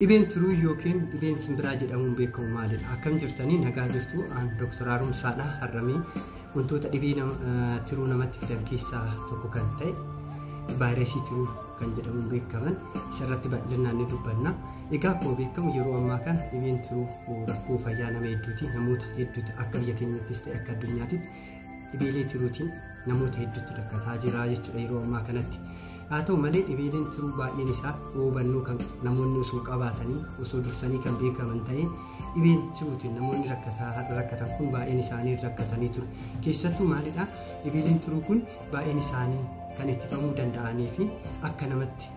Dhibeen tiruu yookiin dhibeen simbiraa jedhamuun beekamu maalidha? Akkam jirtanii nagaa jirtu? Aan Dr. Haaromsaadha. Har'amee wantoota dhibee tiruu namatti fidan keessaa tokko kan ta'e vaayirasii tiruu kan jedhamuun beekaman isarratti bal'inaan ni dubbanna. Egaa akkuma beekamu yeroo ammaa kana dhibeen tiruu rakkoo fayyaa nama hedduuti. Namoota hedduutu akka biyya keenyattis ta'e akka addunyaatti dhibeelee tiruutiin namoota hedduutti rakkataa jira jechuudha yeroo ammaa kanatti. Haa ta'u malee dhibeeleen tiruu baay'een isaa hubannoo kan namoonni osoo qabaatanii osoo dursanii kan beekaman ta'e dhibeen tiruutiin namoonni rakkatan kun baay'een isaanii rakkatanii turu. Keessattuu maalidhaa dhibeeleen tiruu kun baay'een isaanii kan ittifamuu danda'anii fi akka namatti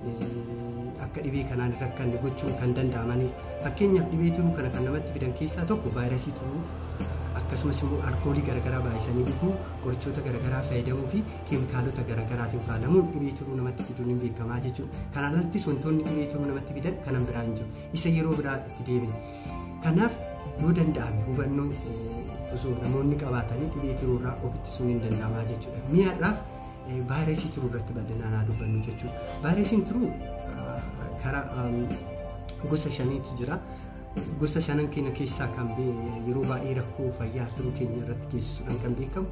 akka dhibee kanaan rakkanne gochuun kan danda'amanidha. Fakkeenyaaf dhibee tiruu kana kan namatti fidan keessaa tokko vaayirasii tiruu, akkasumas immoo alkoolii garaagaraa baay'isanii dhuguu, qorichoota garaagaraa fayyadamuu fi keemikaalota garaagaraatiin faalamuun dhibee tiruu namatti fiduun hin beekamaa jechuudha. Kanaan alattis wantoonni dhibee tiruu namatti fidan kanan biraa hin jiru. Isa yeroo biraa itti deebine. Kanaaf yoo danda'ame hubannoo osoo namoonni qabaatanii dhibee tiruurraa of ittisuun hin danda'amaa jechuudha. Mi'aadhaaf vaayirasii tiruu irratti bal'inaan haa dubbannu jechuudha. Vaayirasiin tiruu karaa gosa shaniitu jira. Gosa shanan keenya keessaa kan yeroo baay'ee rakkoo fayyaa tiruu keenya irratti geessisuudhaan kan beekamu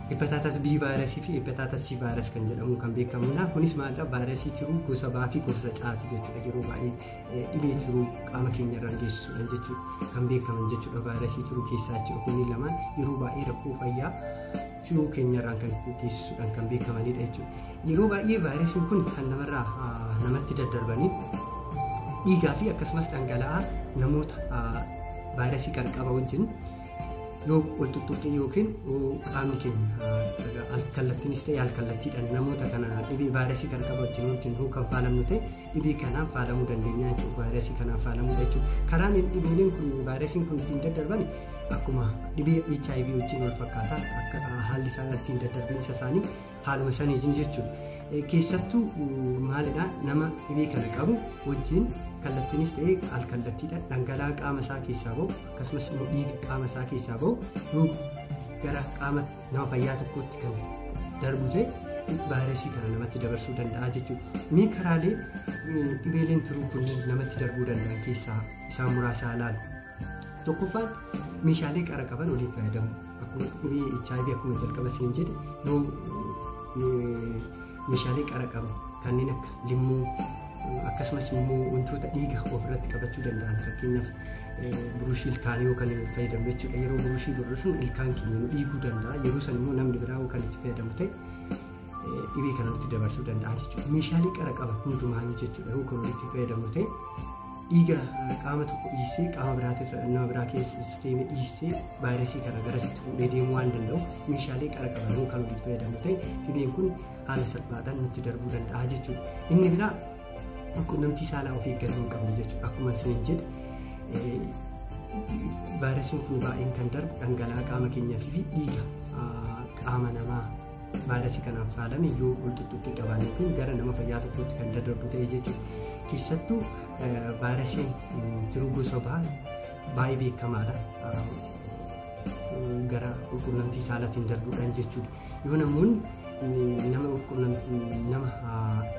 hepatitis B vaayirasii fi hepatitis C vaayirasii kan jedhamuun kan beekamudha. Kunis maalidha? Vaayirasii tiruu gosa B fi gosa C jechuudha. Yeroo baay'ee dhibee tiruu qaama keenya irraan geessisuudhaan jechuudha kan beekaman jechuudha. Vaayirasii tiruu keessaa jechuudha. Kunniin lamaan yeroo baay'ee rakkoo fayyaa tiruu keenya irraan kan geessisuudhaan kan beekamanidha jechuudha. Yeroo baay'ee vaayirasiin kun kan namarraa namatti daddarbanii dhiigaa fi akkasumas dhangala'aa namoota vaayirasii kan qaba wajjin yoo wal tuttuqe yookiin qaamni keenya kallattiinis ta'e alkallattiidhaan namoota kana dhibee vaayirasii kan qaba wajjin yoo kan faalamnu ta'e dhibee kanaan faalamuu dandeenya jechuudha. Vaayirasii kanaan faalamuu jechuudha. Karaan dhibeeleen kun vaayirasiin kun ittiin daddarban akkuma dhibee HIV wajjin wal fakkaata. Akka haalli isaan ittiin daddarbinsa isaanii haaluma saniitiin jechuudha. Keessattuu maalidhaa nama dhibee kana qabu wajjin kallattiinis ta'e alkallattiidhaan dhangala'aa qaama isaa keessaa bahu akkasumas immoo dhiiga qaama isaa keessaa bahu yoo gara qaama nama fayyaa tokkootti kan darbu ta'e vaayirasii kana namatti dabarsuu danda'a jechuudha. Mee karaalee dhibeeleen tiruu kunneen namatti darbuu danda'an keessaa isaan muraasa ilaalu. Tokkoffaan meeshaalee qara qaban waliin fayyadamu. Akkuma dhibee HIV akkuma jalqaba isin jedhe yoo meeshaalee qara qaban kanneen akka limmuu akkasumas immoo wantoota dhiiga ofirratti qabachuu danda'an fakkeenyaaf burushii ilkaanii yoo kan fayyadamu jechuudha. Yeroo burushii burrusuun ilkaan keenya nu dhiiguu danda'a. Yeroo san immoo namni biraa kan itti fayyadamu ta'e dhibee kana nutti dabarsuu danda'a jechuudha. Meeshaalee qara qaban hundumaayyuu jechuudha. Yoo kan walitti fayyadamu ta'e dhiiga qaama tokko dhiisee qaama biraatirra nama biraa keessa deemee dhiisee vaayirasii kana garasitti fuudhee deemuu waan danda'u meeshaalee qara qaban yoo kan walitti fayyadamu ta'e dhibeen kun haala salphaadhaan nutti darbuu danda'a jechuudha. Inni biraa quunnamtii saalaa of eeggannoo hin qabne jechuudha. Akkuma isin jedhe vaayirasiin kun baay'een kan darbu dhangala'aa qaama keenyaa fi dhiiga qaama namaa vaayirasii kanaan faalame yoo wal tuttuqqii qabaanne yookiin gara nama fayyaa tokkootti kan daddarbu ta'e jechuudha. Keessattuu vaayirasiin tiruu gosa B baay'ee beekamaadha. Gara quunnamtii saalaatiin darbuudhaan jechuudha. Yoo namoonni nama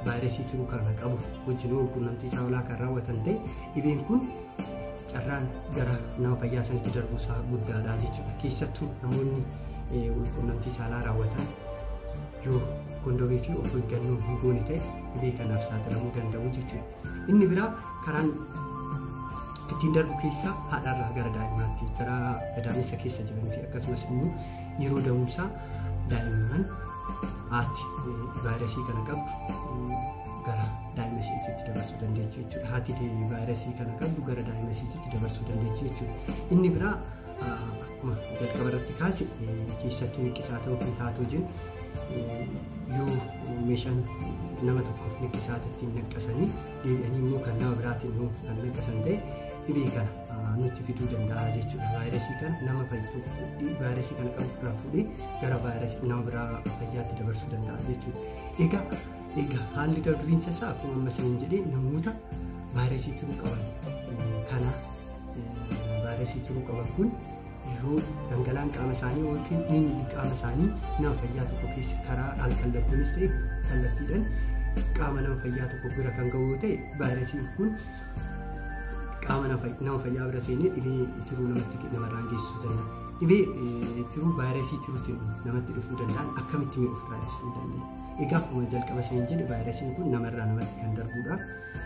vaayirasii tiruu kana qabu wajjin quunnamtii saalaa kan raawwatan ta'e dhibeen kun carraan gara nama fayyaa sanitti darbuu isaa guddaadha jechuudha. Keessattuu namoonni quunnamtii saalaa raawwatan yoo kondomii fi of eeggannoo hin goone ta'e dhibee kanaaf saaxilamuu danda'u jechuudha. Inni biraa karaan ittiin darbu keessaa haadharraa gara daa'imaatti karaa gadaamessa keessa jiranii fi akkasumas immoo yeroo da'umsaa daa'imman haati vaayirasii kana qabdu gara daa'ima isheetitti dabarsuu dandeechi jechuudha. Haati vaayirasii kana qabdu gara daa'ima isheetitti dabarsuu dandeechi jechuudha. Inni biraa akkuma jalqaba irratti kaase keessattuu niqqisaa ta'uu kan taatoo jiru yoo meeshaan nama tokko niqqisaata ittiin naqqasanii deebi'anii immoo kan nama biraatiin yoo kan naqqasan ta'e dhibee kana nutti fiduu danda'a jechuudha. Vaayirasii kana nama fayyisuuf vaayirasii kana qabu biraa fuudhee gara vaayirasii nama biraa fayyaatti dabarsuu danda'a jechuudha. Egaa haalli darbiinsa isaa akkuma amma isiniin jedhee namoota vaayirasii tiruu qaban kana vaayirasii tiruu qaban kun yoo dhangala'aan qaama isaanii yookiin dhiigni qaama isaanii nama fayyaa tokko keessa karaa alkallattiinis ta'e kallattiidhaan qaama nama fayyaa tokko bira kan ga'u yoo ta'e vaayirasiin kun qaama nama fayyaa bira seenee dhibee tiruu namatti namarraan geessisuu danda'a. Dhibee tiruu vaayirasii tiruutiin namatti dhufuu danda'an akkamitti mee ofirraa ittisuu dandeenya? Egaa akkuma jalqaba isin jedhe vaayirasiin kun namarraa namatti kan darbudha.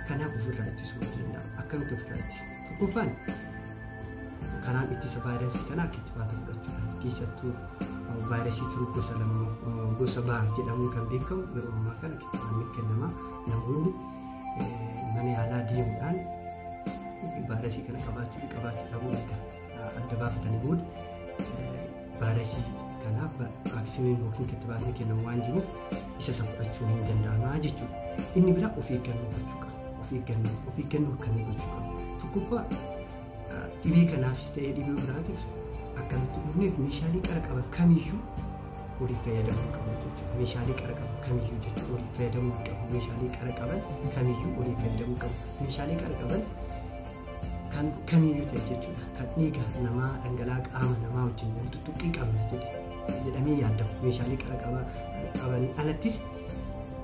Kanaaf ofirraa ittisuu danda'a. Akkamitti ofirraa ittisa? Tokkoffaan karaan ittisa vaayirasii kanaa kittibaata fudhachuudha. Keessattuu vaayirasii tiruu gosa lama gosa B jedhamuun kan beekamu yeroo ammaa kana kittibaanni kennama. Namoonni mana yaalaa deemuudhaan vaayirasii kana qabaachuu fi qabaachuu dhabuu erga adda baafatanii booda vaayirasii kanaaf vaaksiniin yookiin kittibaatni kennamu waan jiruuf isa isa fudhachuun hin danda'ama jechuudha. Inni biraa of eeggannoo gochuu qaba. Of eeggannoo akkamii gochuu qaba? Tokkoffaa dhibee kanaafis ta'ee dhibee biraatiif akkamitti dhufneef meeshaalee qara qaban kamiyyuu waliif fayyadamuu qabu jechuudha. Meeshaalee qara qaban kamiyyuu jechuudha waliif fayyadamuu qabu. Meeshaalee qara qaban kamiyyuu waliif fayyadamuu qabu. Meeshaalee qara qaban kan kamiyyuu ta'e jechuudha. Kan dhiiga namaa dhangala'aa qaama namaa wajjin wal tuttuqqii qabna jedhamee yaadamu. Meeshaalee qara qaban alattis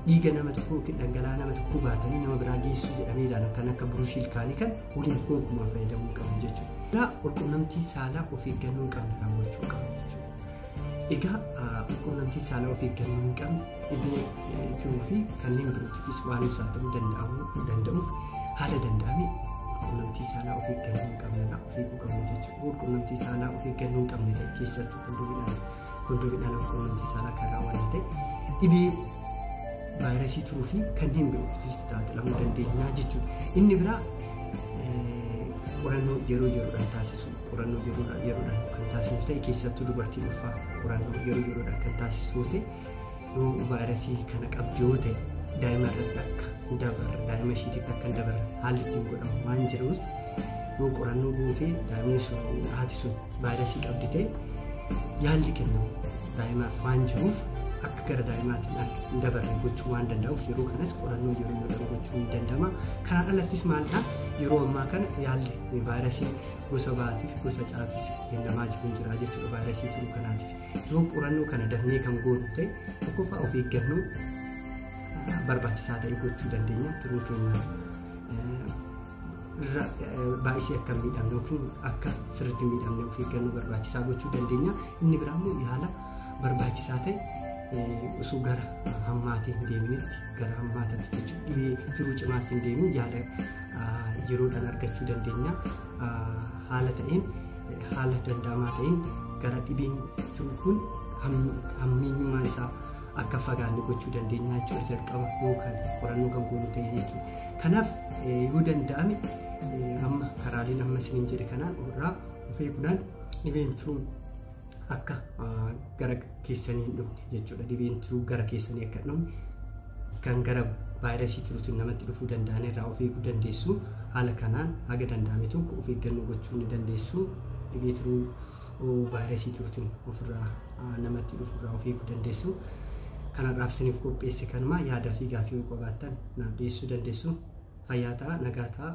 dhiiga nama tokkoo yookiin dhangala'aa nama tokkoo baatanii nama biraa geessuu jedhamee yaadamu kan akka buruushii ilkaanii kan waliin gonkumaa fayyadamuu qabu jechuudha. Walqunnamtii saalaa of eeggannoo hin qabne raawwachuu qabu jechuudha. Egaa walqunnamtii saalaa of eeggannoo hin qabne dhibee tiruu fi kanneen birootiifis waan saaxiluu danda'uuf haala danda'ame walqunnamtii saalaa of eeggannoo hin qabnedha. Of eeguu qabna jechuudha. Walqunnamtii saalaa of eeggannoo hin qabne ta'e keessattuu kondomiidhaan walqunnamtii saalaa kan raawwanne ta'e dhibee vaayirasii tiruu fi kanneen birootiifis saaxilamuu dandeenya jechuudha. Inni biraa qorannoo yeroo yeroodhaan taasisu qorannoo yeroodhaan kan taasisu ta'e keessattuu dubartiin ulfaa qorannoo yeroo yeroodhaan kan taasisu ta'e yoo vaayirasii kana qabdu yoo ta'e daa'ima irratti akka hin dabarre daa'ima ishiititti akka hin dabarre haalli ittiin godhamu waan jiruuf yoo qorannoo gootee daa'imni sun haati sun vaayirasii qabdi ta'e yaalli kennamu daa'imaaf waan jiruuf akka gara daa'imaatiin hin dabarre gochuu waan danda'uuf yeroo kanas qorannoo yeroo yeroodhaan gochuu ni danda'ama. Kanaan alattis maalidha yeroo ammaa kana yaalli vaayirasii gosa baatiif gosa caafis kennamaa jiru jira jechuudha vaayirasii tiruu kanaatiif. Yoo qorannoo kana dafnee kan goonu ta'e tokkoffaa of eeggannoo barbaachisaa ta'e gochuu dandeenya. Tiruu keenya irra baay'isee akka hin miidhamne yookiin akka sirriitti hin miidhamne of eeggannoo barbaachisaa gochuu dandeenya. Inni biraa immoo yaala barbaachisaa ta'e osoo gara hammaatii hin deeminitti gara hammaataatti jechuudha dhibee tiruu cimaatti hin deemin yaala yeroodhaan argachuu dandeenya. Haala ta'een haala danda'amaa ta'een gara dhibeen tiruu kun hammeenyummaan isaa akka fagaanne gochuu dandeenya jechuudha jalqaba yookaan qorannoo kan goonu ta'e jechuudha. Kanaaf yoo danda'ame amma karaaleen amma isiniin jedhe kanaan irraa of eeguudhaan dhibeen tiruu akka gara keessanii hin dhufne jechuudha. Dhibeen tiruu gara keessanii akka hin dhufne kan gara vaayirasii tiruutiin namatti dhufuu danda'an irraa of eeguu dandeessu. Haala kanaan haga danda'ame tokko of eeggannoo gochuu ni dandeessu. Dhibee tiruu vaayirasii tiruutiin ofirraa namatti dhufurraa of eeguu dandeessu. Kanarraaf isiniif qopheesse kanuma yaadaa fi gaaffii yoo qabaattan naaf dhiyeessuu dandeessu. Fayyaa ta'a, nagaa ta'a.